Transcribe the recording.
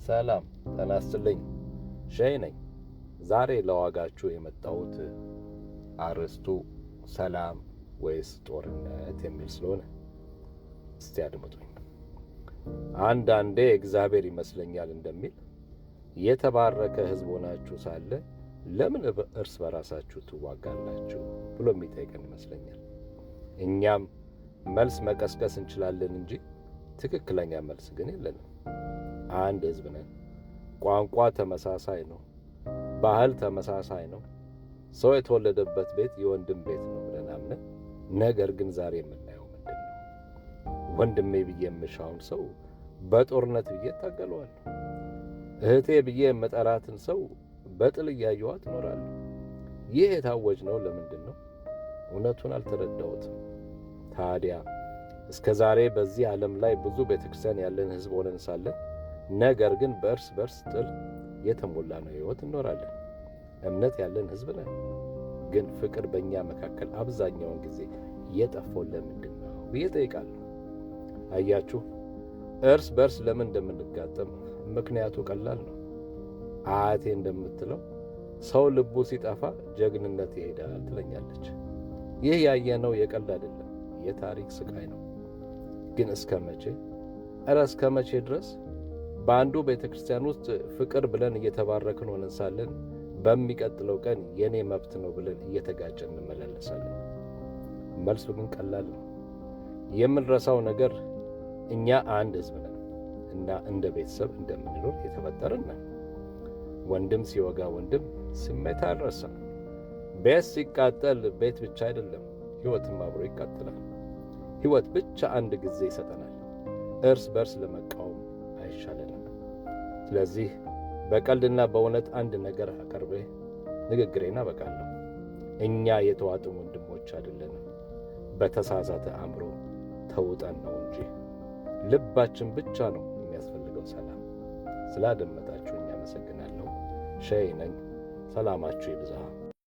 ሰላም ጤና ይስጥልኝ። ሸይ ነኝ። ዛሬ ለዋጋችሁ የመጣሁት አርዕስቱ ሰላም ወይስ ጦርነት የሚል ስለሆነ እስቲ አድምጡኝ። አንዳንዴ እግዚአብሔር ይመስለኛል እንደሚል የተባረከ ሕዝብ ሆናችሁ ሳለ ለምን እርስ በራሳችሁ ትዋጋላችሁ ብሎ የሚጠይቀን ይመስለኛል። እኛም መልስ መቀስቀስ እንችላለን እንጂ ትክክለኛ መልስ ግን የለንም። አንድ ሕዝብ ነን። ቋንቋ ተመሳሳይ ነው። ባህል ተመሳሳይ ነው። ሰው የተወለደበት ቤት የወንድም ቤት ነው ብለን አምነን፣ ነገር ግን ዛሬ የምናየው ምንድን ነው? ወንድሜ ብዬ የምሻውን ሰው በጦርነት ብዬ እታገለዋለሁ። እህቴ ብዬ የምጠራትን ሰው በጥል እያየኋት እኖራለሁ። ይህ የታወጅነው ለምንድን ነው? እውነቱን አልተረዳሁትም። ታዲያ እስከ ዛሬ በዚህ ዓለም ላይ ብዙ ቤተክርስቲያን ያለን ሕዝብ ሆነን ሳለን፣ ነገር ግን በእርስ በርስ ጥል የተሞላ ነው ሕይወት እንኖራለን። እምነት ያለን ሕዝብ ነን፣ ግን ፍቅር በእኛ መካከል አብዛኛውን ጊዜ የጠፋው ለምንድን ነው ብዬ እጠይቃለሁ። አያችሁ፣ እርስ በርስ ለምን እንደምንጋጠም ምክንያቱ ቀላል ነው። አያቴ እንደምትለው ሰው ልቡ ሲጠፋ ጀግንነት ይሄዳል ትለኛለች። ይህ ያየነው የቀልድ አይደለም፣ የታሪክ ስቃይ ነው። ግን እስከ መቼ? እረ እስከ መቼ ድረስ በአንዱ ቤተ ክርስቲያን ውስጥ ፍቅር ብለን እየተባረክን ሆነን ሳለን በሚቀጥለው ቀን የኔ መብት ነው ብለን እየተጋጨን እንመላለሳለን? መልሱ ግን ቀላል ነው። የምንረሳው ነገር እኛ አንድ ሕዝብ ነን እና እንደ ቤተሰብ እንደምንኖር የተፈጠርን ነን። ወንድም ሲወጋ ወንድም ስሜት አይረሳም። ቤት ሲቃጠል ቤት ብቻ አይደለም፣ ሕይወትም አብሮ ይቃጠላል። ሕይወት ብቻ አንድ ጊዜ ይሰጠናል። እርስ በርስ ለመቃወም አይሻለንም። ስለዚህ በቀልድና በእውነት አንድ ነገር አቀርቤ ንግግሬን አበቃለሁ። እኛ የተዋጥን ወንድሞች አይደለንም፣ በተሳሳተ አእምሮ ተውጠን ነው እንጂ። ልባችን ብቻ ነው የሚያስፈልገው ሰላም። ስላደመጣችሁኝ አመሰግናለሁ። ሸይ ነኝ። ሰላማችሁ ይብዛ።